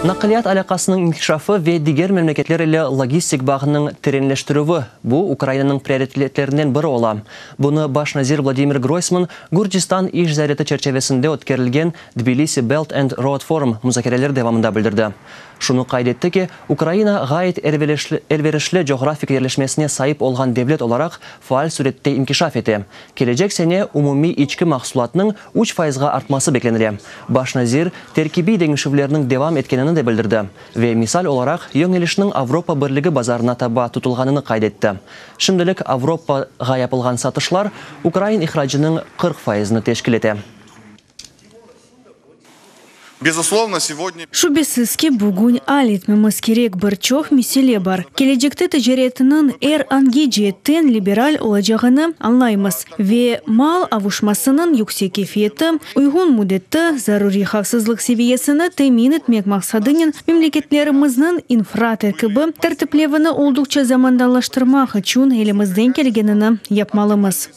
Naqliyat alâqasınıñ inkişafı ve diger memleketler ile logistik bağnıñ terenleştirüvi, bu Ukrainanıñ prioritetlerinden biri ola. Bunı baş nazir Vladimir Groysman Gürcistan iş ziyareti çerçevesinde ötkerilgen Tbilisi Belt and Road Forum muzakereleri devamında bildirdi. Şunı qayd etti ki, Ukraina ğayet elverişli coğrafik yerleşmesine saip olğan devlet olaraq faal sürette inkişaf ete. Kelecek sene umumiy içki mahsulatnıñ üç fayızğa artması beklenile. Baş nazir, terkibiy deñişüvlerniñ devam etkenini de bildirdi ve misal olaraq yöñelişniñ Avropa Birligi bazarına taba tutulğanını qayd etti. Şimdilik Avropağa yapılğan satışlar ukrain ihracınıñ 40 fayızını teşkil ete. Şübesiz ki, bugün al etmemiz kerek bir çoq mesele bar. Kelecekte ticaretniñ er angi ceetten liberal olacağını añlaymız ve mal avuşmasınıñ yüksek keyfiyeti, uyğun müddeti, zaruriy havfsızlıq seviyesini temin etmek maqsadınen memleketlerimizniñ infraterkibi tertiplevini olduqça zamandalaştırmaq içün elimizden kelgenini yapmalımız.